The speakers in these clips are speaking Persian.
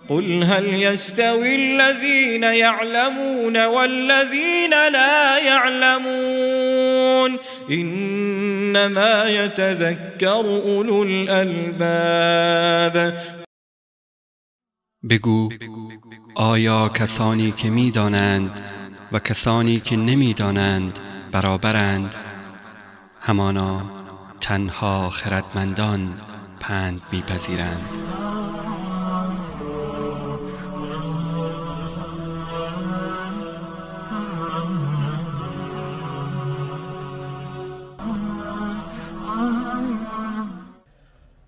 قل هل يستوي الذين يعلمون والذين لا يعلمون إنما يتذكر أولو الألباب. بگو آیا کسانی که می‌دانند و کسانی که نمی‌دانند برابرند؟ همانا تنها خردمندان پند می‌پذیرند.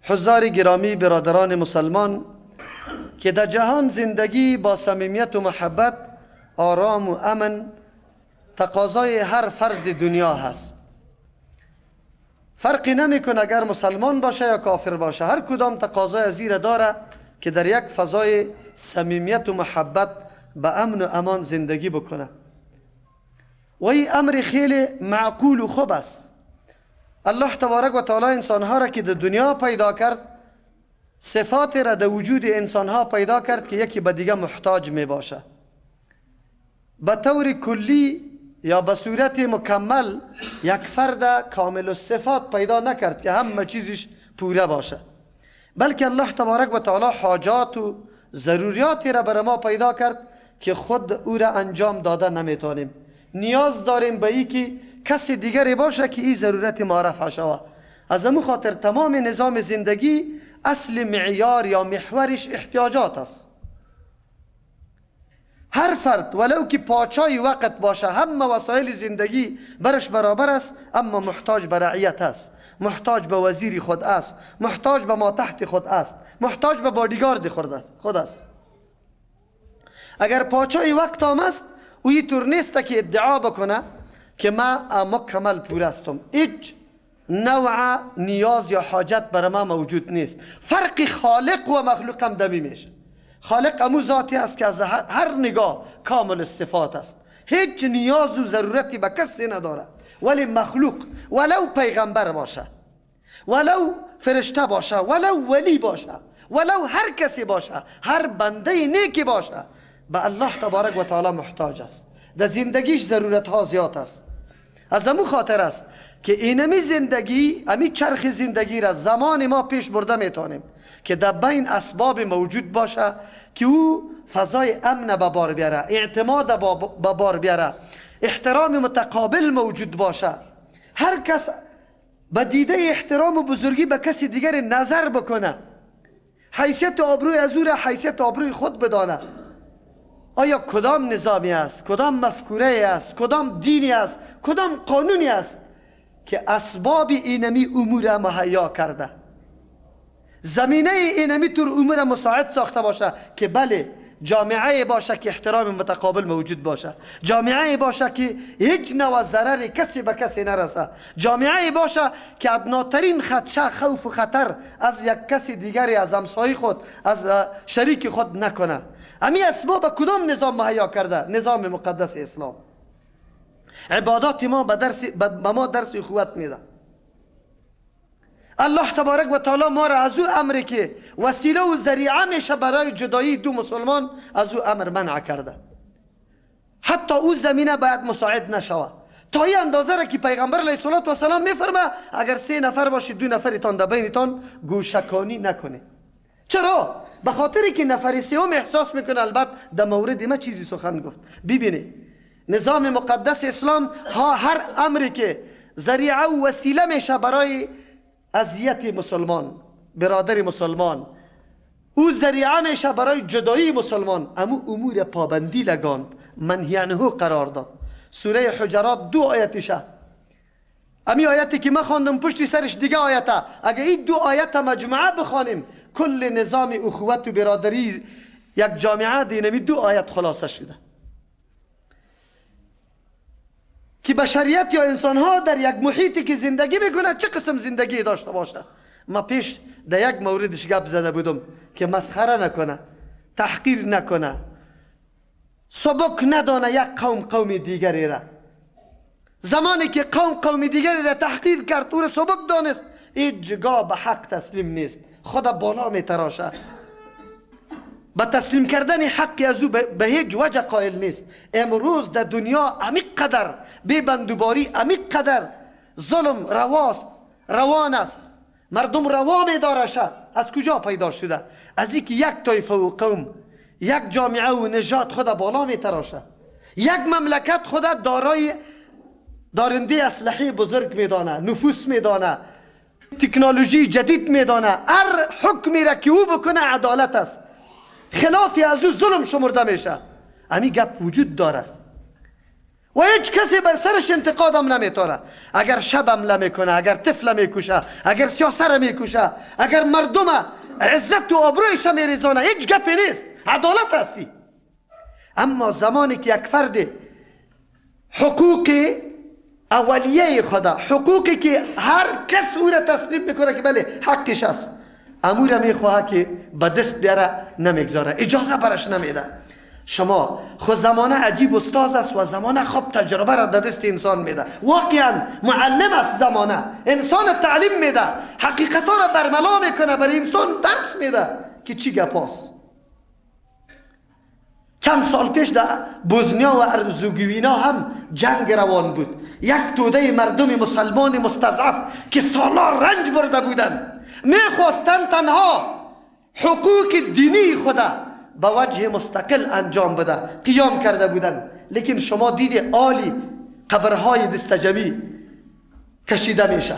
حضار گرامی، برادران مسلمان، که در جهان زندگی با صمیمیت و محبت، آرام و امن تقاضای هر فرد دنیا هست. فرقی نمیکنه اگر مسلمان باشه یا کافر باشه، هر کدام تقاضای ازی داره که در یک فضای صمیمیت و محبت به امن و امان زندگی بکنه. و این امر خیلی معقول و خوب است. الله تبارک و تعالی انسانها را که در دنیا پیدا کرد، صفات را در وجود انسانها پیدا کرد که یکی به دیگه محتاج می باشه. به طور کلی یا به صورت مکمل یک فرد کامل الصفات پیدا نکرد که همه چیزش پوره باشه، بلکه الله تبارک و تعالی حاجات و ضروریات را بر ما پیدا کرد که خود او را انجام داده نمیتونیم. نیاز داریم به ای که کسی دیگری باشه که این ضرورت ما رفع شود. از امو خاطر تمام نظام زندگی اصل معیار یا محورش احتیاجات است. هر فرد ولو که پاچای وقت باشه، همه وسایل زندگی برش برابر است، اما محتاج به رعیت است، محتاج به وزیر خود است، محتاج به ما تحت خود است، محتاج به بادیگارد خود است. اگر پاچای وقت هم است، او اینطور نیست که ادعا بکنه که ما مکمل پور هستم، هیچ نوع نیاز یا حاجت بر ما موجود نیست. فرق خالق و مخلوق هم دمی میشه. خالق امو ذاتی است که از هر نگاه کامل الصفات است، هیچ نیاز و ضرورتی به کسی نداره. ولی مخلوق ولو پیغمبر باشه، ولو فرشته باشه، ولو ولی باشه، ولو هر کسی باشه، هر بنده نیکی باشه، به الله تبارک و تعالی محتاج است. در زندگیش ضرورت ها زیاد است. از امو خاطر است که اینمی زندگی، امی چرخ زندگی را زمان ما پیش برده میتونیم که در بین اسباب موجود باشه که او فضای امن به بار بیاره، اعتماد به بار بیاره، احترام متقابل موجود باشه. هر کس به دیده احترام و بزرگی به کسی دیگر نظر بکنه، حیثیت آبروی از او را حیثیت آبروی خود بدانه. آیا کدام نظامی است، کدام مفکوره است، کدام دینی است، کدام قانونی است که اسباب اینمی امور مهیا کرده، زمینه اینمی طور امور مساعد ساخته باشه که بله جامعه باشه که احترام متقابل موجود باشه، جامعه باشه که هیچ نوع ضرر کسی به کسی نرسه، جامعه باشه که ادناترین خدشه، خوف و خطر از یک کسی دیگری، از همسایه خود، از شریک خود نکنه. امی اسباب کدام نظام مهیا کرده؟ نظام مقدس اسلام. عبادات ما به ما درس اخوت میده. الله تبارک و تعالی ما را از او امری که وسیله و ذریعه میشه برای جدایی دو مسلمان، از او امر منع کرده. حتی او زمینه باید مساعد نشوه. تا این اندازه را که پیغمبر علیه الصلاة والسلام میفرمه اگر 3 نفر باشید، 2 نفرتان در بینتان گوشکانی نکنه. چرا؟ به خاطر که نفر سوم احساس میکنه البته در مورد ما چیزی سخن گفت. ببینید نظام مقدس اسلام ها هر امری که ذریعه و وسیله میشه برای اذیت مسلمان، برادر مسلمان، او ذریعه میشه برای جدایی مسلمان، امو امور پابندی لگاند، منهی عنه قرار داد. سوره حجرات 2 آیتشه، امی آیتی که ما خواندم پشتی سرش دیگه آیته. اگه این 2 آیت مجموعه بخوانیم، کل نظام اخوت و برادری یک جامعه دینمی 2 آیت خلاصه شده که بشریت یا انسان ها در یک محیطی که زندگی میکنه چه قسم زندگی داشته باشه. ما پیش در یک موردش گپ زده بودم که مسخره نکنه، تحقیر نکنه، سبک ندانه یک قوم قوم دیگری را. زمانی که قوم قوم دیگری را تحقیر کرد، او را سبک دانست، هیچگاه به حق تسلیم نیست، خدا بالا میتراشه. به تسلیم کردن حق از او به هیچ وجه قائل نیست. امروز در دنیا امی قدر بی بندوباری، امی قدر ظلم رواست، روان است، مردم روا میدارشه. از کجا پیدا شده؟ از اینکه یک طایفه و قوم، یک جامعه و نژاد خود بالا میتراشه، یک مملکت خود دارای دارنده اسلحه بزرگ میدانه، نفوس میدانه، تکنولوژی جدید میدانه، هر حکمی را که او بکنه عدالت است، خلافی از او ظلم شمرده میشه. امی گپ وجود داره و هیچ کسی بر سرش انتقادم نمیتونه. اگر شب حمله میکنه، اگر طفل میکشه، اگر سیاسه میکشه، اگر مردم عزت و آبرویش میریزانه، هیچ گپی نیست، عدالت هستی. اما زمانی که یک فرد حقوق اولیه خدا، حقوقی که هر کس او را تسلیم میکنه که بله حقش است، امو را میخواه که به دست بیاره، نمیگذاره، اجازه برش نمیده. شما خود زمانه عجیب استاذ است و زمانه خوب تجربه را در دست انسان میده. واقعا معلم است زمانه، انسان تعلیم میده، حقیقت را برملا میکنه، برای انسان درس میده که چی گپاست. چند سال پیش در بوزنیا و ارزوگوینا هم جنگ روان بود. یک توده مردم مسلمان مستضعف که سالها رنج برده بودند، میخواستند تنها حقوق دینی خدا به وجه مستقل انجام بده، قیام کرده بودند. لیکن شما دید عالی قبرهای دستجمی کشیده میشه.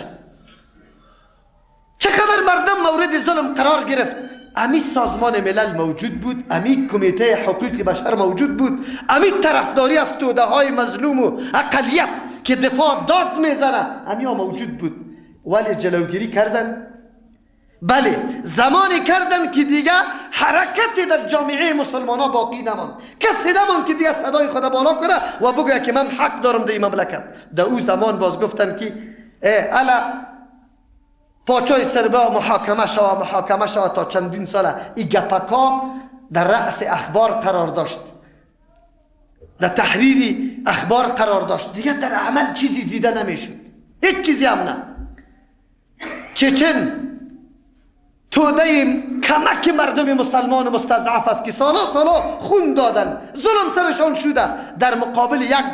چقدر مردم مورد ظلم قرار گرفت. امی سازمان ملل موجود بود، امی کمیته حقوق بشر موجود بود، امی طرفداری از توده های مظلوم و اقلیت که دفاع داد میزنه امی ها موجود بود، ولی جلوگیری کردن. بله زمانی کردن که دیگه حرکتی در جامعه مسلمان ها باقی نماند، کسی نماند که دیگه صدای خود بالا کنه و بگه که من حق دارم در این مملکت. در او زمان باز گفتن که الا پاچای سربا محاکمه شوه، محاکمه شوه. تا چندین ساله این گپکا در رأس اخبار قرار داشت، در تحریر اخبار قرار داشت، دیگه در عمل چیزی دیده نمیشد، هیچ چیزی هم نه. چچن توده کمک مردم مسلمان و مستضعف است که سالا سالا خون دادن، ظلم سرشان شده، در مقابل یک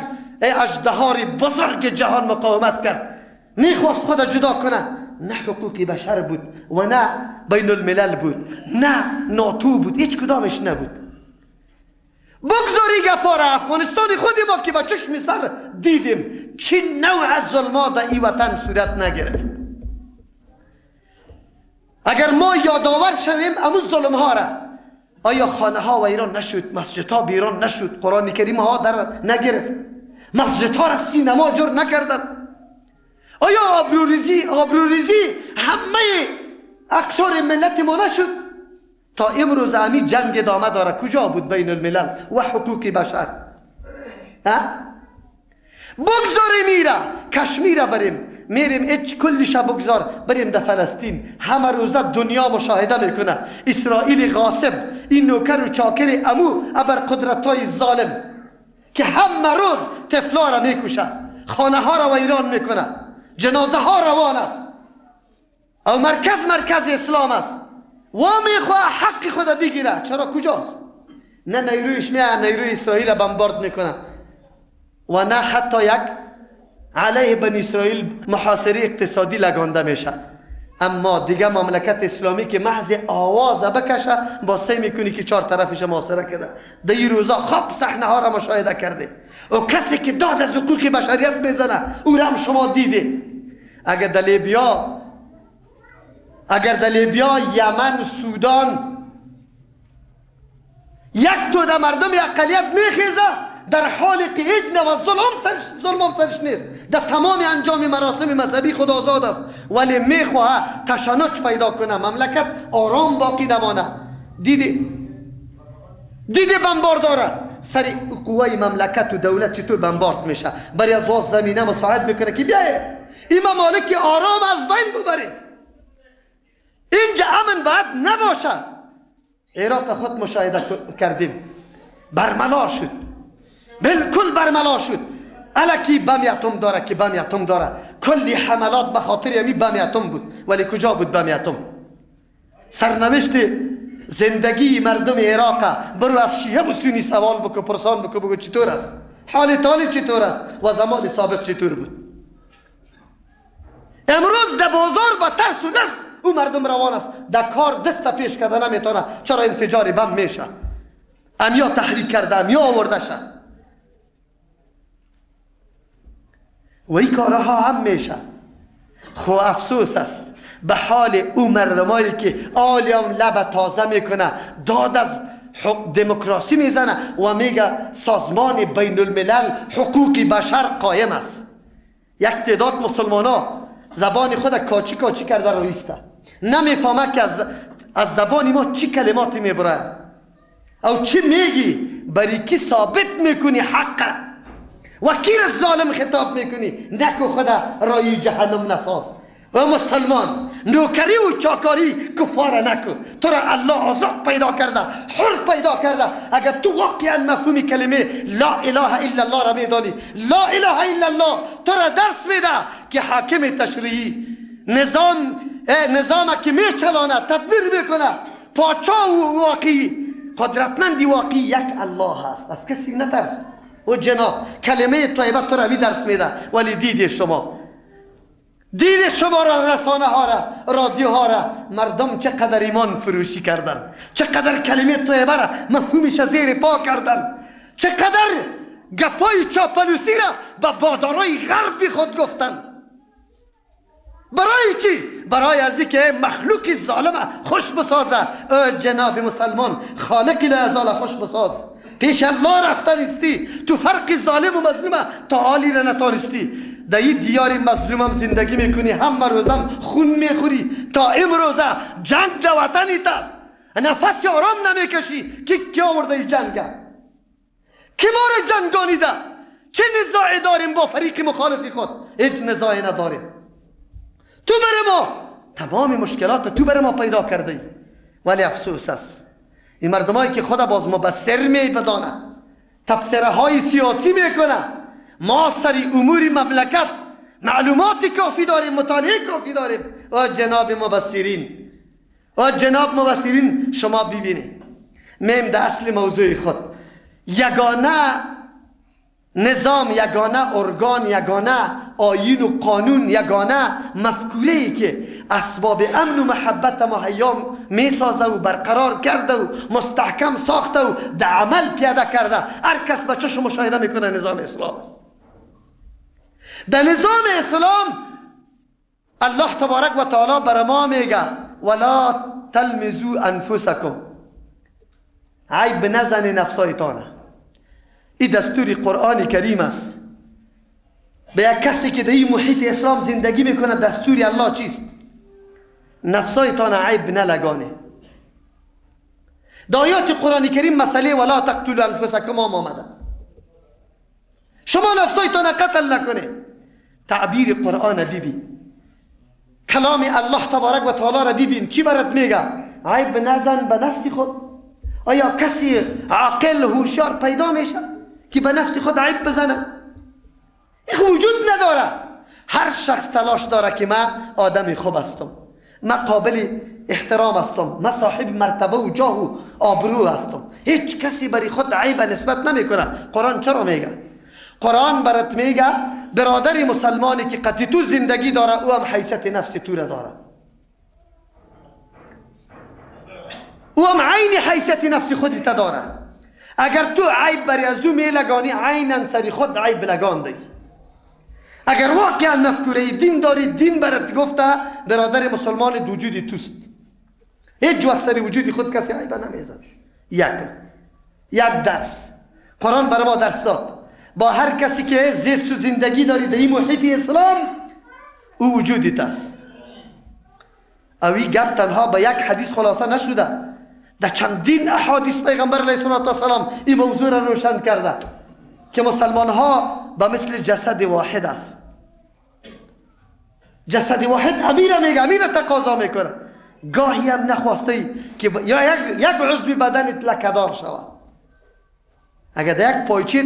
اژدهای بزرگ جهان مقاومت کرد، میخواست خود جدا کنه. نه حقوق بشر بود و نه بین الملل بود، نه ناتو بود، هیچ کدامش نبود. بگذاری گپا را افغانستان خود ما که با چشم سر دیدیم چه نوع از ظلمات در این وطن صورت نگرفت. اگر ما یادآور شویم امو ظلم ها را، آیا خانه ها و ایران نشد، مسجد ها بیران نشد، قرآن کریم ها در نگرفت، مسجد ها را سینما جور نکردند؟ آیا آبروریزی همه اقشار ملت ما نشد؟ تا امروز امی جنگ ادامه داره. کجا بود بین الملل و حقوق بشر؟ بگذاری میره کشمیر بریم، میریم هیچ کلش بگذار بریم در فلسطین. همه روزه دنیا مشاهده میکنه اسرائیل غاصب، این نوکر و چاکر امو ابر قدرت های ظالم که همه روز طفلا را میکشه، خانه ها را ویران میکنه، جنازه ها روان است، او مرکز مرکز اسلام است و میخواه حق خود بگیره. چرا کجاست؟ نه نیرویش میه نیروی اسرائیل بمبارد میکنه و نه حتی یک علیه بنی اسرائیل محاصره اقتصادی لگانده میشه. اما دیگه مملکت اسلامی که محض آواز بکشه با سعی میکنی که چهار طرفش محاصره کرده. در این روزا خوب صحنه ها را مشاهده کرده و کسی که داد از حقوق بشریت میزنه او را هم شما دیده. اگر در لیبیا، یمن، سودان یک توده مردم اقلیت میخیزه در حالی که هیچ نوع ظلم هم سرش نیست، در تمام انجام مراسم مذهبی خود آزاد است، ولی میخواه تشنج پیدا کنه، مملکت آرام باقی نمانه. دیدی بمبار داره، سر قوای مملکت و دولت چطور بمبارد میشه، برای از واز زمینه مساعد میکنه که بیایه این ممالک آرام از بین ببره، اینجا امن باید نباشه. عراق خود مشاهده کردیم، برملا شد، بالکل برملا شد. الکی بم اتم داره که بم اتم داره، کلی حملات به خاطر امی بم اتم بود، ولی کجا بود بم اتم؟ سرنوشت زندگی مردم عراق برو از شیعه و سنی سوال بکو، پرسان بکو، بگو چطور است حال تالی، چطور است و زمان سابق چطور بود. امروز در بازار با ترس و لرز او مردم روان است، در کار دست پیش کرده نمیتونه، چرا انفجار بم میشه، امیا تحریک کرده، امیا آورده شد و این کارها هم میشه. خو افسوس است به حال او مردمایی که آلیام لب تازه میکنه، داد از دموکراسی میزنه و میگه سازمان بین الملل حقوق بشر قایم است. یک تعداد مسلمان ها زبان خود کاچی کاچی کرده رویسته، نمیفهمه که از زبان ما چی کلماتی میبره او چی میگی، بری کی ثابت میکنی حقه و کی را ظالم خطاب میکنی. نکو خدا رای جهنم نساز و مسلمان نوکری و چاکاری کفار نکو، تو را الله آزاد پیدا کرده، حر پیدا کرده. اگر تو واقعا مفهوم کلمه لا اله الا الله را میدانی، لا اله الا الله تو را درس میده که حاکم تشریعی نظام که میچلانه، تدبیر میکنه، پاچا و واقعی قدرتمندی واقعی یک الله هست، از کسی نترس. و جناب کلمه طیبه تو را می درس میده، ولی دید شما، دید شما را، رسانه ها را، رادیو ها را، مردم چقدر ایمان فروشی کردن، چقدر کلمه طیبه را مفهومش زیر پا کردن، چقدر گپای چاپلوسی را به بادارای غرب خود گفتن. برای چی؟ برای از اینکه مخلوق ظالم خوش بسازه. او جناب مسلمان خالق لازال خوش بساز، پیش الله رفتنیستی، تو فرق ظالم و مظلوم تا حالی را نتانستی. در این دیار مظلومم زندگی میکنی، همه روزم خون میخوری، تا امروزه جنگ در وطنیت است، نفس آرام نمیکشی. کی آورده این جنگه؟ کی ما را جنگانیده؟ چه نزاعی داریم با فریق مخالف خود؟ هیچ نزاعی نداریم. تو بر ما تمام مشکلات تو بر ما پیدا کرده ای. ولی افسوس است این مردمایی که خدا باز مبصر می بدانه، تبصره های سیاسی میکنه. ما سری امور مملکت معلومات کافی داریم، مطالعه کافی داریم. و جناب مبصرین، و جناب مبصرین شما ببینید میم در اصل موضوع خود، یگانه نظام، یگانه ارگان، یگانه آیین و قانون، یگانه مفکوره ای که اسباب امن و محبت مهیا میسازه و برقرار کرده و مستحکم ساخته و در عمل پیاده کرده، هر کس به چشم مشاهده میکنه نظام اسلام است. در نظام اسلام الله تبارک و تعالی بر ما میگه ولا تلمزوا انفسکم، عیب نزن نفسایتانه. این دستور قرآن کریم است. به یک کسی که در این محیط اسلام زندگی میکنه دستور الله چیست؟ نفسایتان عیب نلگانه. در آیات قرآن کریم مسئله ولا تقتلوا انفسکم آمده، شما نفسایتان قتل نکنه. تعبیر قرآن ببین، کلام الله تبارک و تعالی را ببین چی برات میگه. عیب نزن به نفس خود. آیا کسی عاقل هوشیار پیدا میشه که به نفس خود عیب بزنه؟ این وجود نداره. هر شخص تلاش داره که من آدم خوب هستم، من قابل احترام هستم، من صاحب مرتبه و جاه و آبرو هستم. هیچ کسی برای خود عیب نسبت نمیکنه. قرآن چرا میگه؟ قرآن برات میگه برادر مسلمانی که قطعی تو زندگی داره او هم حیثیت نفس تو را داره، او هم عین حیثیت نفس خودت داره. اگر تو عیب بری از او میلگانی، عینا سری خود عیب لگاندی. اگر واقعا مفکوره دین داری، دین برات گفته برادر مسلمان وجودی توست، هیچ وقت سری وجودی خود کسی عیب نمیزن. یک درس قرآن برای ما درس داد. با هر کسی که زیست و زندگی داری در این محیط اسلام، او وجودیت است. اوی گپ تنها به یک حدیث خلاصه نشده. در چندین احادیث پیغمبر علیه السلام این موضوع را روشن کرده که مسلمان ها به مثل جسد واحد است. جسد واحد امیر میگه، امیر تقاضا میکنه. گاهی هم نخواسته ای که یا یک عضو بدنت لکه‌دار شود. اگر در یک پایچه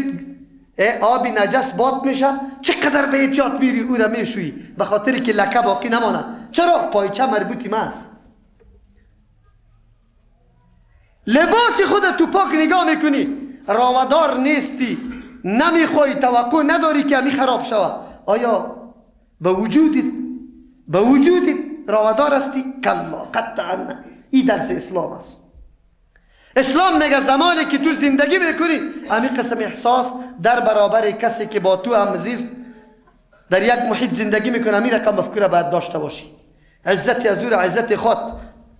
آبی نجس باد میشه، چقدر به احتیاط میری او را میشویی، به خاطر که لکه باقی نماند. چرا؟ پایچه مربوطی ما است. لباس خود تو پاک نگاه میکنی، راودار نیستی، نمیخوای، توقع نداری که همی خراب شود. آیا به وجودت راودار هستی؟ کلا، قطعا نه. این درس اسلام است. اسلام میگه زمانی که تو زندگی میکنی همین قسم احساس در برابر کسی که با تو هم زیست در یک محیط زندگی میکنه، همین رقم مفکوره باید داشته باشی. عزت از او عزت خود،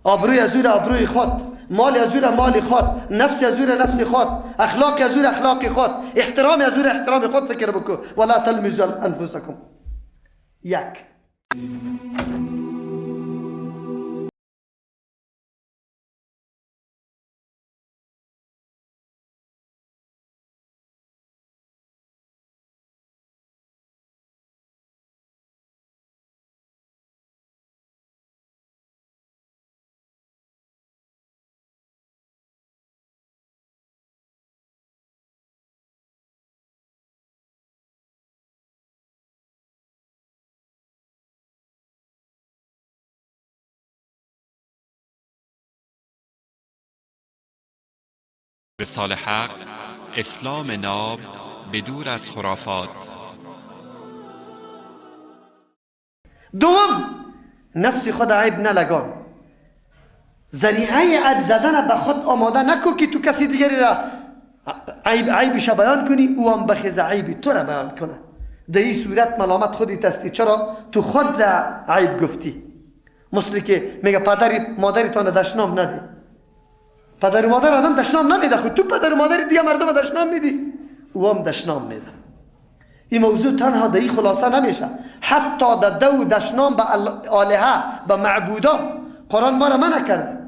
آبروی از او آبروی خود، مال از او مال خود، نفس از او نفس خود، اخلاق از او اخلاق خود، احترام از او احترام خود. فکر بکن. ولا تلمزوا انفسکم. یک. وصال حق، اسلام ناب بدور از خرافات. دوم، نفس خود عیب نلگان. ذریعه عیب زدن به خود آماده نکو که تو کسی دیگری را عیبش بیان کنی، او هم بخیز عیبی تو را بیان کنه. در این صورت ملامت خودت هستی. چرا؟ تو خود را عیب گفتی. مثل که میگه پدر مادرتان دشنام نده. پدر و مادر آدم دشنام نمیده، خود تو پدر و مادر دیگه مردم دشنام میدی، او هم دشنام میده. این موضوع تنها در این خلاصه نمیشه. حتی در دو دشنام به آلهه، به معبودا، قرآن ما را منع کرده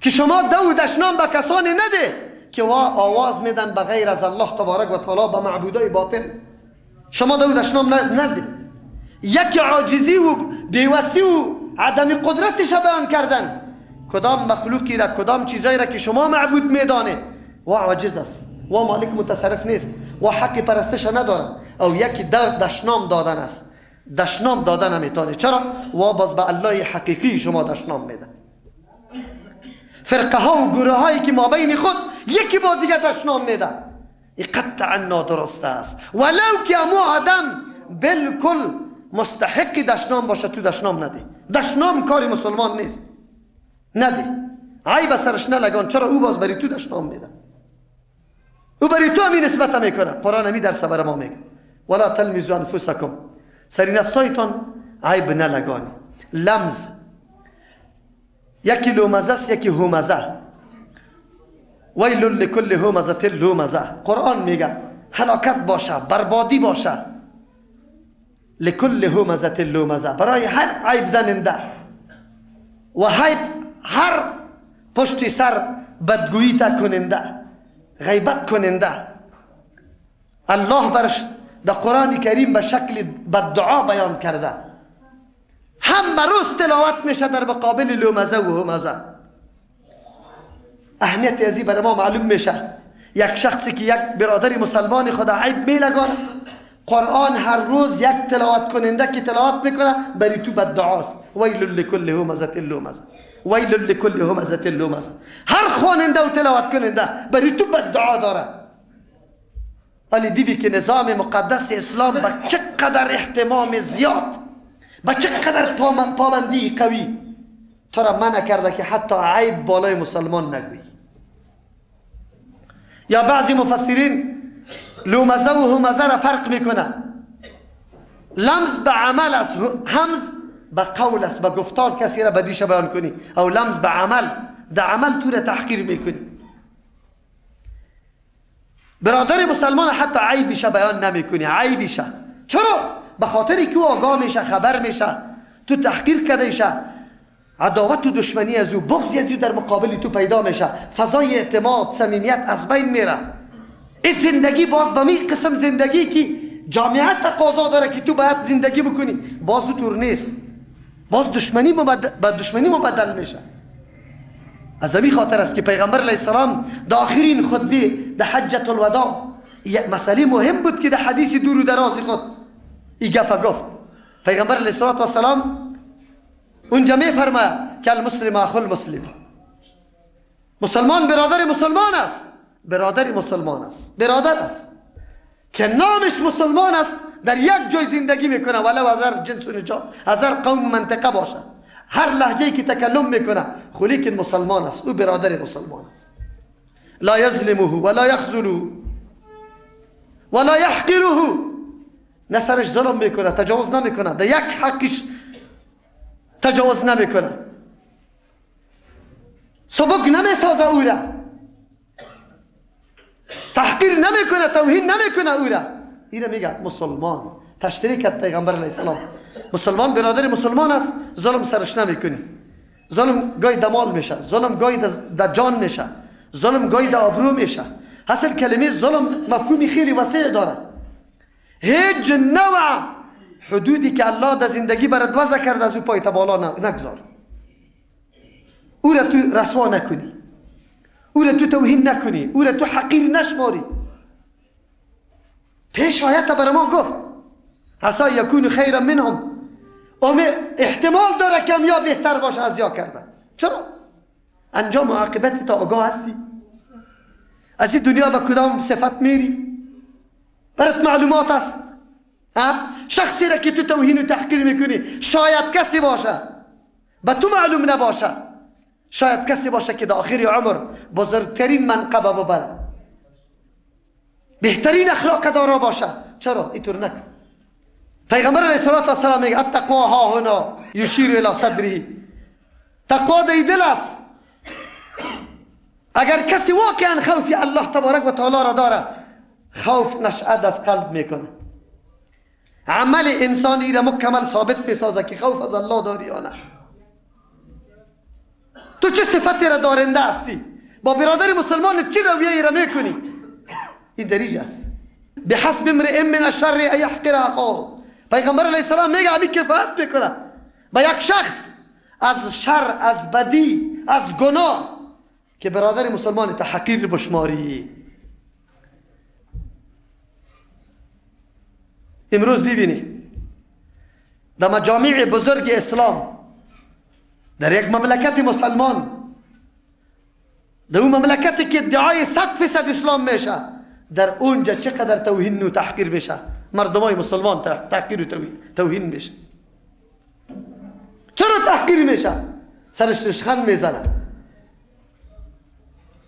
که شما دو دشنام به کسانی نده که وا آواز میدن به غیر از الله تبارک و تعالی، به معبودای باطل. شما دو دشنام نزدید. یک عاجزی و بیوسی و عدم قدرتش بیان کردن. کدام مخلوقی را، کدام چیزایی را که شما معبود میدانه و عاجز است و مالک متصرف نیست و حق پرستش نداره، او یکی دشنام دادن است. دشنام دادن نمیتونه. چرا؟ و باز به الله حقیقی شما دشنام میده. فرقه ها و گروه هایی که ما بین خود یکی با دیگه دشنام میده، این قطعا نادرست است. ولو که امو آدم بالکل مستحق دشنام باشه، تو دشنام نده. دشنام کار مسلمان نیست. نده، عیب سرش نلگان. چرا؟ او باز بری تو دشنام میده، او بری تو همی نسبت میکنه. قرآن همی درس بر ما میگه ولا تلمزوا انفسکم، سری نفسایتان عیب نلگانی. لمز یکی لومزه است، یکی همزه. ویل لکل همزه لومزه. قرآن میگه هلاکت باشه، بربادی باشه، لکل همزه لومزه، برای هر عیب زننده و هر پشت سر بدگویی تا کننده، غیبت کننده. الله برش در قرآن کریم به شکل بددعا بیان کرده. هم روز تلاوت میشه در مقابل لومزه و همزه. اهمیت ازی برای ما معلوم میشه. یک شخصی که یک برادر مسلمان خدا عیب میلگانه، قرآن هر روز یک تلاوت کننده که تلاوت میکنه بری تو بددعاست. ویل لکل همزه لومزه، ویل لکل همزه لومزه. هر خواننده و تلاوت کننده بری تو بددعا داره. ولی دیدی که نظام مقدس اسلام با چقدر اهتمام زیاد، با چقدر پابندی قوی تو را منع کرده که حتی عیب بالای مسلمان نگویی. یا بعضی مفسرین لومزه و همزه را فرق میکنه. لمز به عمل است، همز به قول است، به گفتار کسی را بدیش بیان کنی، او لمز به عمل، در عمل تو را تحقیر میکنی. برادر مسلمان حتی عیبش بیان نمیکنی، عیبش. چرا؟ به خاطر که او آگاه میشه، خبر میشه، تو تحقیر کرده ایشه، عداوت و دشمنی از او، بغض از او در مقابل تو پیدا میشه، فضای اعتماد، صمیمیت از بین میره. این زندگی باز به می قسم زندگی که جامعه تقاضا داره که تو باید زندگی بکنی، باز او طور نیست، باز دشمنی به دشمنی مبدل میشه. از همین خاطر است که پیغمبر علیه السلام در آخرین خطبه در حجة الوداع، مسئله مهم بود که در حدیث دور و دراز خود این گپ گفت. پیغمبر علیه السلام اونجا میفرماید که المسلم اخو المسلم، مسلمان برادر مسلمان است، برادر مسلمان است، برادر است که نامش مسلمان است، در یک جای زندگی میکنه، ولو از هر جنس و نژاد، از هر قوم منطقه باشه، هر لهجه‌ای که تکلم میکنه، خو لیکن مسلمان است، او برادر مسلمان است. لا یظلمه ولا یخذله ولا یحقره، نه سرش ظلم میکنه، تجاوز نمیکنه، در یک حقش تجاوز نمیکنه، سبک نمیسازه او را، تحقیر نمیکنه، توهین نمیکنه او را. این را میگه مسلمان. تشریح کرد پیغمبر علیه السلام، مسلمان برادر مسلمان است، ظلم سرش نمیکنی. ظلم گاهی در مال میشه، ظلم گاهی در جان میشه، ظلم گاهی در آبرو میشه. اصل کلمه ظلم مفهومی خیلی وسیع داره. هیچ نوع حدودی که الله در زندگی برات وضع کرده از او پای بالا نگذار، او را تو رسوا نکنی، او را تو توهین نکنی، او را تو حقیر نشماری. پیش آیت برای ما گفت عسى یکون خیرا منهم، احتمال داره که یا بهتر باشه از یا کرده. چرا؟ انجام و عاقبت تا آگاه هستی؟ از این دنیا به کدام صفت میری؟ برات معلومات است؟ شخصی را که تو توهین و تحقیر میکنی شاید کسی باشه به تو معلوم نباشه، شاید کسی باشه که در آخر عمر بزرگترین منقبه ببره، بهترین اخلاق دارا باشه. چرا اینطور نکن؟ پیغمبر علیه السلام میگه التقوا ها هنا یشیر الی صدره، تقوا در دل است. اگر کسی واقعا خوف الله تبارک و تعالی را داره، خوف نشأت از قلب میکنه. عمل انسانی را مکمل ثابت میسازه که خوف از الله داری یا نه. تو چه صفتی را دارنده هستی؟ با برادر مسلمان چه رویه را میکنی؟ این دریج است. بحسب امرئ من الشر ان یحقر اخاه. پیغمبر علیه السلام میگه همین کفایت میکنه با یک شخص از شر، از بدی، از گناه که برادر مسلمان تا حقیر بشماری. امروز ببینی در مجامع بزرگ اسلام، در یک مملکت مسلمان، در اون مملکتی که ادعای 100% اسلام میشه، در اونجا چقدر توهین و تحقیر میشه، مردمای مسلمان تحقیر و توهین میشه. چرا تحقیر میشه؟ سرش رشخند میزنه.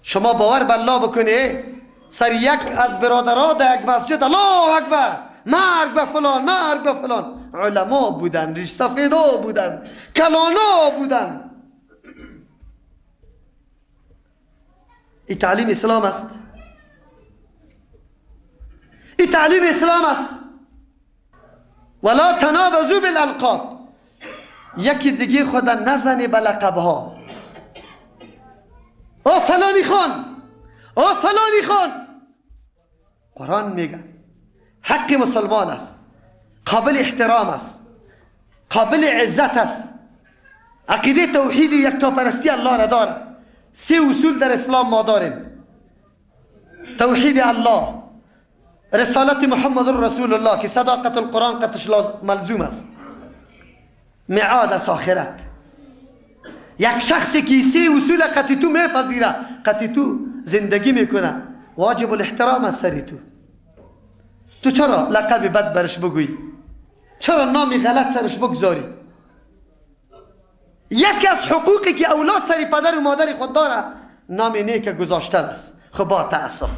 شما باور به الله بکنی سر یک از برادرها در یک مسجد الله اکبر، مرگ به فلان، مرگ به فلان، علما بودن، ریش سفیدا بودن، کلانا بودن. این تعلیم اسلام است. این تعلیم اسلام است. ولا تنابزوا بالالقاب، یکی دیگه خود نزنی به لقبها. او فلانی خان، او فلانی خان. قرآن میگه حق مسلمان است، قابل احترام است، قابل عزت است. عقیده توحیدی یکتاپرستی الله را داره. سه اصول در اسلام ما داریم: توحید الله، رسالت محمد رسول الله که صداقت القرآن قطش ملزوم است، معاد است آخرت. یک شخصی که سه اصول قطعی تو میپذیره، قطعی تو زندگی میکنه، واجب الاحترام است سری تو. تو چرا لقب بد برش بگویی؟ چرا نامی غلط سرش بگذاری؟ یکی از حقوقی که اولاد سری پدر و مادر خود داره نام نیک گذاشتن است. خب با تأسف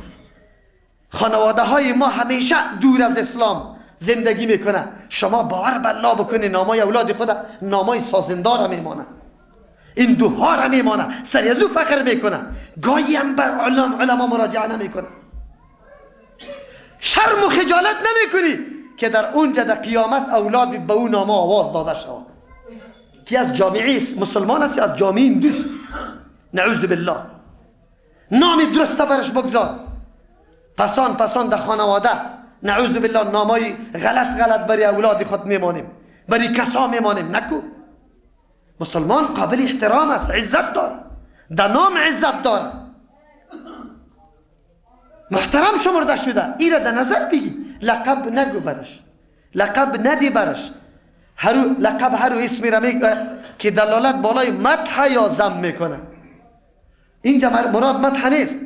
خانواده های ما همیشه دور از اسلام زندگی میکنه. شما باور به الله بکنی نامای اولاد خود نامای سازندار میمانه، این دوها را میمانه، سری از او فخر میکنه، گاهی هم بر علما مراجعه نمیکنه. شرم و خجالت نمیکنی که در اونجا در قیامت اولاد به او نامه آواز داده شود. که از جامعه مسلمان است یا از جامعه هندوست، نعوذ بالله. نام درست برش بگذار. پسان پسان در خانواده نعوذ بالله نامای غلط غلط برای اولاد خود میمانیم، برای کسا میمانیم. نکو، مسلمان قابل احترام است، عزت داره، در نام عزت داره، محترم شمرده شده. ای را در نظر بگی، لقب نگو برش، لقب ندی برش. هر لقب هر اسمی را که دلالت بالای مدح یا ذم میکنه. اینجا مراد مدح نیست،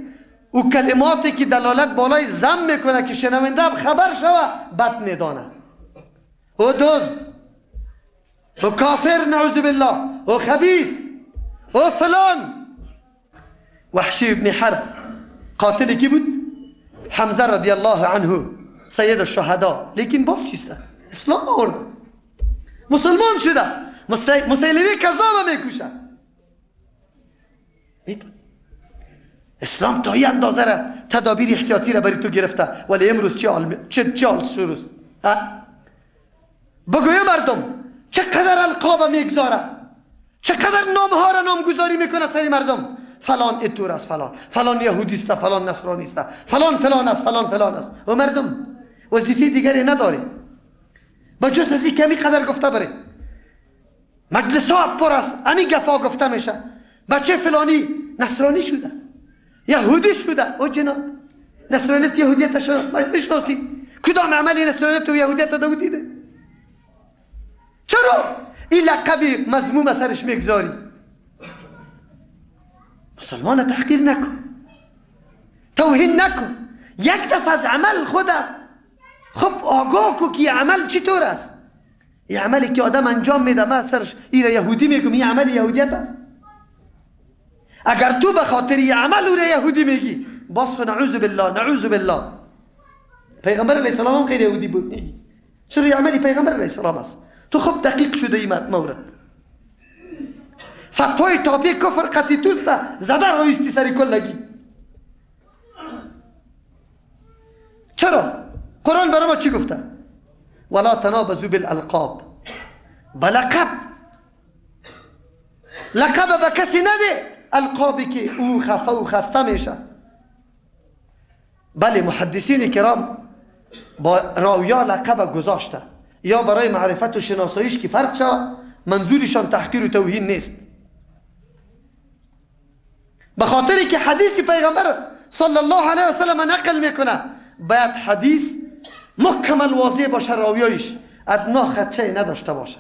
او کلماتی که دلالت بالای ذم میکنه که شنونده هم خبر شوه بد میدانه. او دزد، او کافر نعوذ بالله، او خبیث، او فلان. وحشی ابن حرب قاتل کی بود؟ حمزه رضی الله عنه، سید الشهدا. لیکن باز چیسته؟ اسلام آورده، مسلمان شده، مسیلمه کذاب میکوشه. اسلام تا این اندازه را تدابیر احتیاطی را برای تو گرفته، ولی امروز چه حال شروع است؟ بگوی مردم چقدر القاب میگذاره، چقدر نامها را نامگذاری میکنه سری مردم. فلان اتور است، فلان فلان یهودی است، فلان نصرانی است، فلان فلان است، فلان فلان است. و مردم وظیفه دیگری نداره با جز از این کمی قدر گفته بره. مجلس ها پر است، همین گپا گفته میشه. بچه فلانی نصرانی شده، یهودی شده. او جناب نصرانیت یهودیت میشناسی؟ کدام عملی نصرانیت و یهودیت دو دیده؟ چرا این لقب مذموم سرش میگذاری؟ مسلمان تحقیر نکن، توهین نکن. یک دفعه از عمل خود خب آگاه کو که عمل چطور است. این عملی که آدم انجام میده، من سرش این یهودی میگم، این عمل یهودیت است. اگر تو به خاطر این عمل او را یهودی میگی، باز نعوذ بالله، نعوذ بالله. پیغمبر علیه السلام هم غیر یهودی بود میگی. چرا این عملی پیغمبر علیه السلام است؟ تو خب دقیق شده این مورد. فتوای تابع کفر قطعی توست، زده رویستی سری کلگی. چرا؟ قرآن برای ما چی گفته؟ ولا تنابزوا بالالقاب. بلقب، لقب به کسی نده القابی که او خفه و خسته میشه. بله محدثین کرام با راویا لقب گذاشته یا برای معرفت و شناساییش که فرق شود، منظورشان تحقیر و توهین نیست. به خاطری که حدیث پیغمبر صلی الله علیه و سلم نقل میکنه، باید حدیث مکمل واضح باشه، راویایش ادنا خدشه نداشته باشه.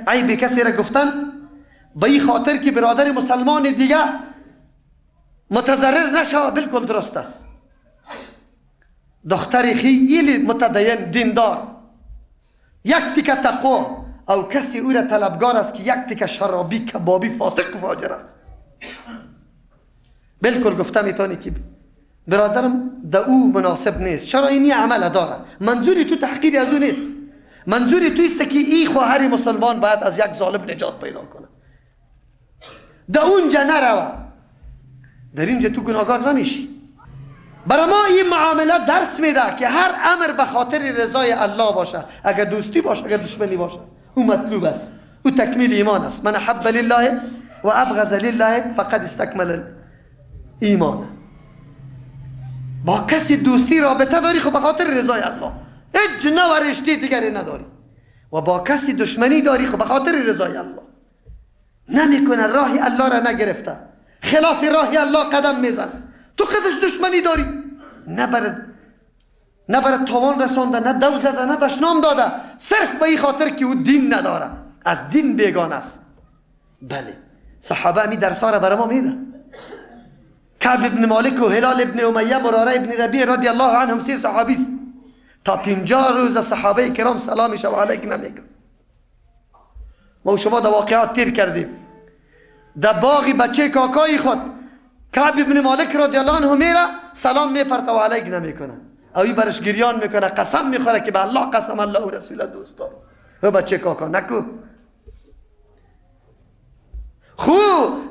عیب کسی را گفتن به این خاطر که برادر مسلمان دیگه متضرر نشود، بالکل درست است. دختر خیلی متدین دیندار، یک تیکه تقوا، او کسی او را طلبگار است که یک تیکه شرابی کبابی فاسق و فاجر است. بالکل گفته میتونی که برادرم ده او مناسب نیست. چرا؟ این عمل داره. منظوری تو تحقیر از او نیست، منظوری تو است که این خواهر مسلمان باید از یک ظالم نجات پیدا کنه. ده اونجا نروه، در اینجا تو گناهگار نمیشی. برای ما این معامله درس میده که هر امر به خاطر رضای الله باشه، اگر دوستی باشه اگر دشمنی باشه، او مطلوب است، او تکمیل ایمان است. من احب لله و ابغض لله فقد استکمل ایمان. با کسی دوستی رابطه داری خب به خاطر رضای الله، هیچ نوع رشته دیگری نداری. و با کسی دشمنی داری خب به خاطر رضای الله. نمیکنه، راه الله را نگرفته، خلاف راه الله قدم میزنه، تو خودش دشمنی داری، نه برای تاوان رسانده، نه دو زده، نه دشنام داده، صرف به این خاطر که او دین نداره، از دین بیگانه است. بله صحابه می درس را برای ما میده. کعب ابن مالک و هلال ابن امیه، مراره ابن ربیع رضی الله عنهم، سه صحابی است. تا 50 روز صحابه کرام سلامش و علیک نمیگن. ما و شما در واقعات تیر کردیم. در باغ بچه کاکای خود کعب ابن مالک رضی الله عنه میره، سلام میپرته و علیک نمیکنه، اوی برش گریان میکنه، قسم میخوره که به الله قسم، الله و رسول دوست دارم. او بچه کاکا نکو. خو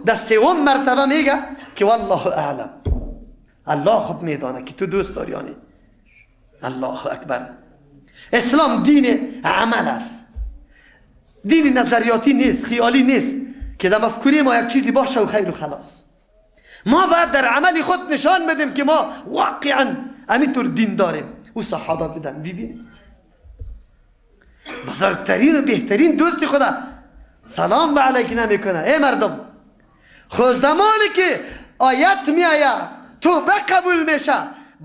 در سوم مرتبه میگه که والله اعلم، الله خوب میدانه که تو دوست داری. یعنی الله اکبر. اسلام دین عمل است، دین نظریاتی نیست، خیالی نیست که در مفکوره ما یک چیزی باشه و خیر و خلاص. ما باید در عمل خود نشان بدیم که ما واقعا همینطور دین داریم. او صحابه بودن، ببینید بزرگترین و بهترین دوست خدا سلام به علیک نمیکنه. ای مردم، خو زمانی که آیت میآید توبه قبول میشه،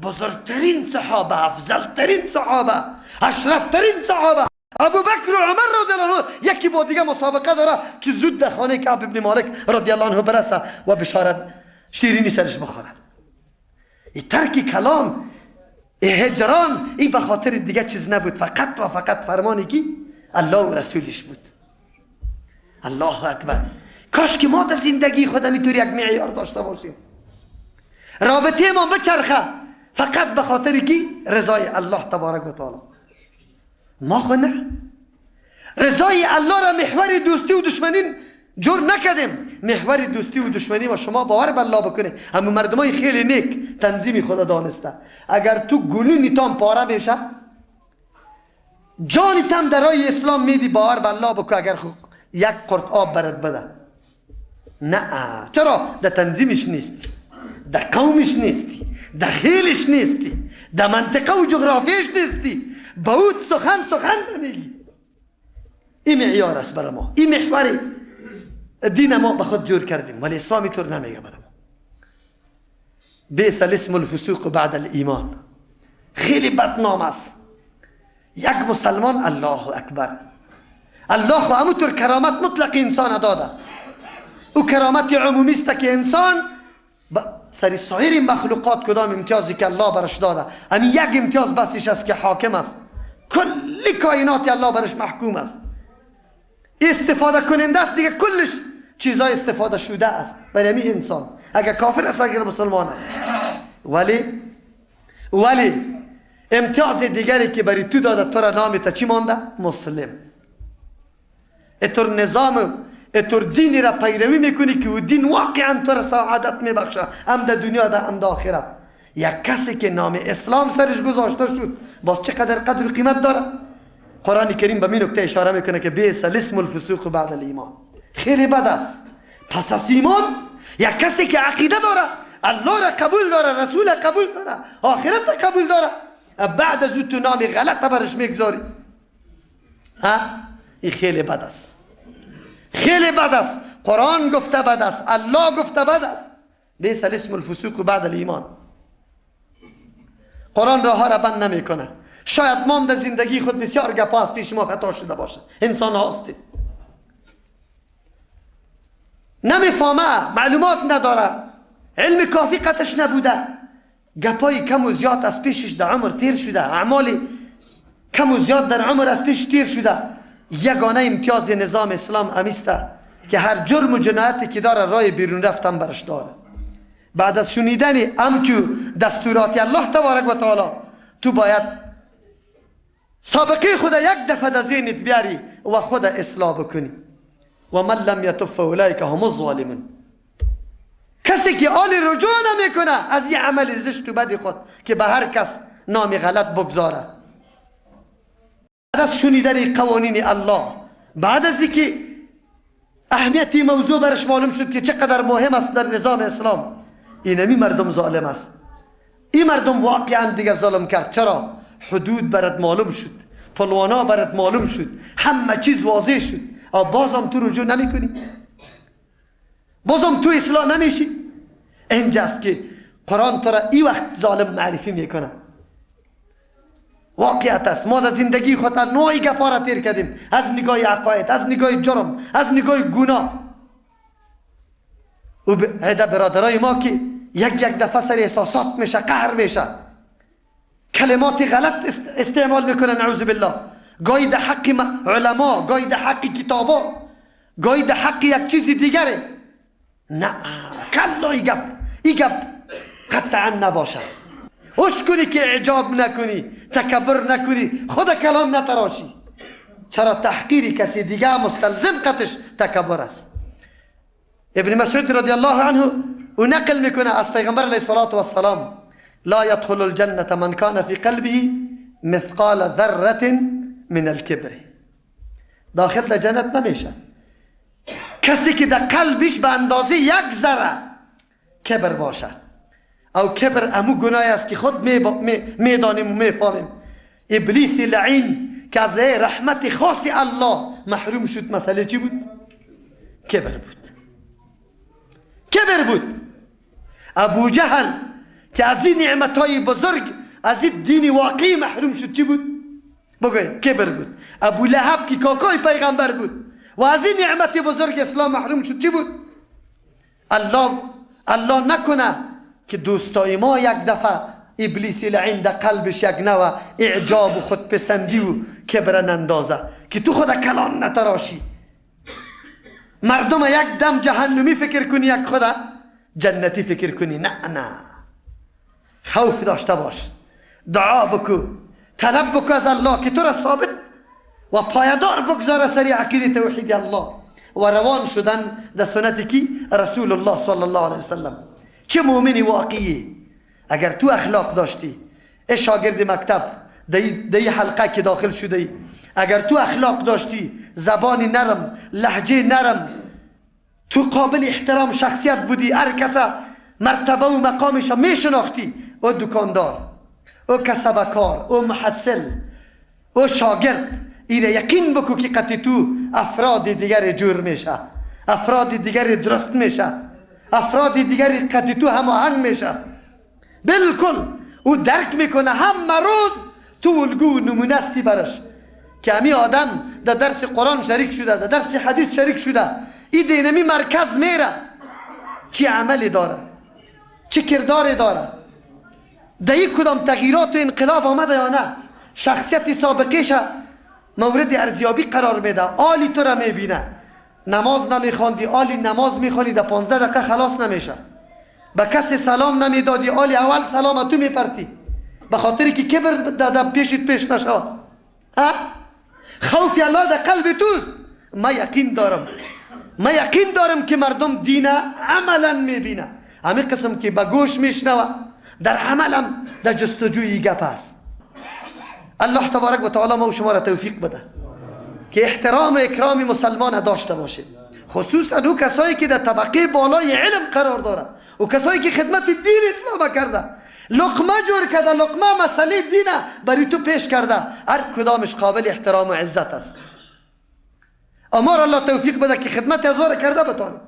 بزرگترین صحابه، افضلترین صحابه، اشرفترین صحابه، ابو بکر و عمر رضی الله عنه یکی با دیگه مسابقه داره که زود در خانه کعب ابن مالک رضی الله عنه برسه و بشارت شیرینی سرش بخوره. این ترک کلام، این هجران، این به خاطر دیگه چیز نبود، فقط و فقط فرمانی کی؟ الله و رسولش بود. الله اکبر. کاش که ما در زندگی خود اینطور یک معیار داشته باشیم، رابطه ما بچرخه فقط به خاطر کی؟ رضای الله تبارک و تعالی. ما خو نه، رضای الله را محور دوستی و دشمنی جور نکردیم. محور دوستی و دشمنی و شما باور به الله بکنه، همون مردمای خیلی نیک تنظیمی خدا دانسته. اگر تو گلونی تام پاره میشه، جانی تام در راه اسلام میدی، باور به الله بکن اگر یک قرط آب برات بده. نه، چرا؟ در تنظیمش نیستی، در قومش نیستی، در خیلش نیستی، در منطقه و جغرافیش نیستی، با او سخن نمیگی. این معیار است برای ما، این محور دین ما به خود جور کردیم، ولی اسلام اینطور نمیگه برای ما. بئس الاسم الفسوق بعد الایمان، خیلی بدنام است. یک مسلمان، الله اکبر، الله خو همونطور کرامت مطلق انسان داده. او کرامت عمومی است که انسان سر سایر مخلوقات کدام امتیازی که الله برش داده، همین یک امتیاز بسیش است که حاکم است، کل کائنات الله برش محکوم است، استفاده کننده است دیگه، کلش چیزای استفاده شده است برای همین انسان، اگر کافر است اگر مسلمان است. ولی امتیاز دیگری که برای تو داده، تو را نام تا چی مانده؟ مسلم. اتور نظام، اتور دینی را پیروی میکنی که او دین واقعا تو را سعادت میبخشه، هم در دنیا ده هم در آخرت. یک کسی که نام اسلام سرش گذاشته شد، باز چقدر قدر و قیمت داره؟ قرآن کریم به می نکته اشاره میکنه که بئس الاسم الفسوق بعد الایمان. خیلی بد است پس از ایمان یک کسی که عقیده داره، الله را قبول داره، رسول قبول داره، آخرت قبول داره، بعد از او تو نام غلط برش میگذاری. ها، این خیلی بد است، خیلی بد است. قرآن گفته بد است، الله گفته بد است. بئس الاسم الفسوق بعد الایمان. قرآن راه را بند نمیکنه. شاید ما هم در زندگی خود بسیار گپا از پیش ما خطا شده باشه، انسان هستیم، نمیفهمه، معلومات نداره، علم کافی قطش نبوده، گپای کم و زیاد از پیشش در عمر تیر شده، اعمال کم و زیاد در عمر از پیش تیر شده. یگانه امتیاز نظام اسلام امیسته که هر جرم و جنایتی که داره رای بیرون رفتن برش داره. بعد از شنیدن امچو دستورات الله تبارک و تعالی، تو باید سابقه خود یک دفعه در ذهنت بیاری و خود اصلاح بکنی. و من لم یتب فاولئک هم الظالمون. کسی که آل رجوع نمیکنه از یه عمل زشت و بد خود که به هر کس نام غلط بگذاره، بعد از شنیدن قوانین الله، بعد از اینکه اهمیت موضوع برش معلوم شد که چقدر مهم است در نظام اسلام، اینمی مردم ظالم است. این مردم واقعا دیگه ظلم کرد. چرا؟ حدود برات معلوم شد، پلوانا برات معلوم شد، همه چیز واضح شد، بازم تو رجوع نمی کنی، بازم تو اصلاح نمیشی. اینجاست که قرآن تو را ای وقت ظالم معرفی میکنه. واقعیت است، ما در زندگی خود نوعی گپا را تیر کردیم، از نگاه عقاید، از نگاه جرم، از نگاه گناه. و عده برادرای ما که یک یک دفعه سر احساسات میشه، قهر میشه، کلمات غلط استعمال میکنه، نعوذ بالله. گاهی در حق علما، گاهی در حق کتابا، گاهی در حق یک چیز دیگره. نه، کلا ای گپ، ای گپ قطعا نباشه. اوش کنی که اعجاب نکنی، تکبر نکنی، خود کلام نتراشی. چرا؟ تحقیر کسی دیگه مستلزم قطش تکبر است. ابن مسعود رضی الله عنه او نقل میکنه از پیغمبر علیه الصلاة والسلام: لا يدخل الجنة من كان في قلبه مثقال ذره من الکبر داخل در جنت نمیشه. کسی که در قلبش به اندازه یک ذره کبر باشه، او کبر امو گناه است که خود میدانیم و میفهمیم. ابلیس لعین که از رحمت خاص الله محروم شد، مسئله چی بود؟ کبر بود. کبر بود. ابو جهل که از این نعمتهای بزرگ، از این دین واقعی محروم شد، چی بود؟ بگوی کبر بود. ابو لهب که کاکای پیغمبر بود و از این نعمت بزرگ اسلام محروم شد، چی بود؟ الله نکنه که دوستای ما یک دفعه ابلیس لعین در قلبش یک نوع اعجاب و خودپسندی و کبر نندازه که تو خود کلان نتراشی، مردم یک دم جهنمی فکر کنی، یک خود جنتی فکر کنی. نه نه، خوف داشته باش، دعا بکو، طلب بکو از الله که تو را ثابت و پایدار بگذاره سری عقیده توحید الله و روان شدن در سنت کی؟ رسول الله صلی الله علیه وسلم. چه مؤمنی واقعی اگر تو اخلاق داشتی، ای شاگرد مکتب دی حلقه که داخل شده ای، اگر تو اخلاق داشتی، زبان نرم، لهجه نرم، تو قابل احترام شخصیت بودی، هر کس مرتبه و مقامش می شناختی، او دکاندار، او کسبکار، او محصل، او شاگرد، ایره یقین بکو که قطعی تو افراد دیگر جور میشه، افراد دیگر درست میشه، افراد دیگر قطعی تو هماهنگ میشه. بالکل او درک میکنه همه روز تو الگو نمونه استی برش که همی آدم در درس قرآن شریک شده، در درس حدیث شریک شده، این دینمی مرکز میره، چه عملی داره، چه کرداری داره، در این کدام تغییرات و انقلاب آمده یا نه، شخصیت سابقیش مورد ارزیابی قرار میده. آلی تو را میبینه نماز نمیخواندی، آلی نماز میخوانی در 15 دقیقه خلاص نمیشه، به کسی سلام نمیدادی، آلی اول سلام تو میپرتی به خاطری که کبر در پیشت پیش نشود. خوف الله در قلب توست. ما یقین دارم، ما یقین دارم که مردم دین عملا میبینه، همین قسم که به گوش میشنوه در عملم در جستجوی گپ است. الله تبارک و تعالی ما و شما را توفیق بده که احترام و اکرام مسلمان داشته باشید، خصوصا او کسایی که در طبقه بالای علم قرار داره و کسایی که خدمت دین اسلام کرده، لقمه جور کرده، لقمه مسئله دینه برای تو پیش کرده، هر کدامش قابل احترام و عزت است. امار الله توفیق بده که خدمت از را کرده بتانیم،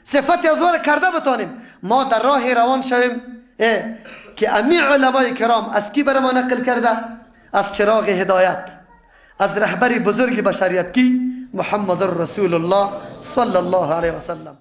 صفت از را کرده بتانیم، ما در راه روان شویم که امی علمای کرام از کی بر ما نقل کرده؟ از چراغ هدایت، از رهبر بزرگ بشریت کی؟ محمد رسول الله صلی الله علیه وسلم.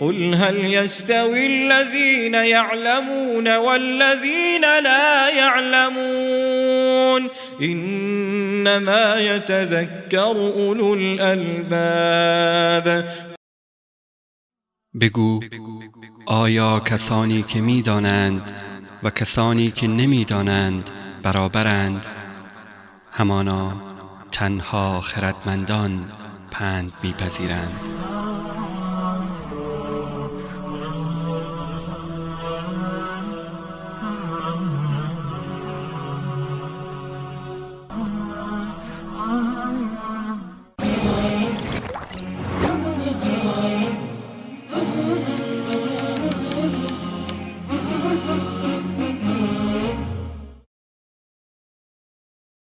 قل هل يستوي الذين يعلمون والذين لا يعلمون إنما يتذكر أولو الألباب. بگو آیا کسانی که می‌دانند و کسانی که نمی‌دانند برابرند؟ همانا تنها خردمندان پند می‌پذیرند.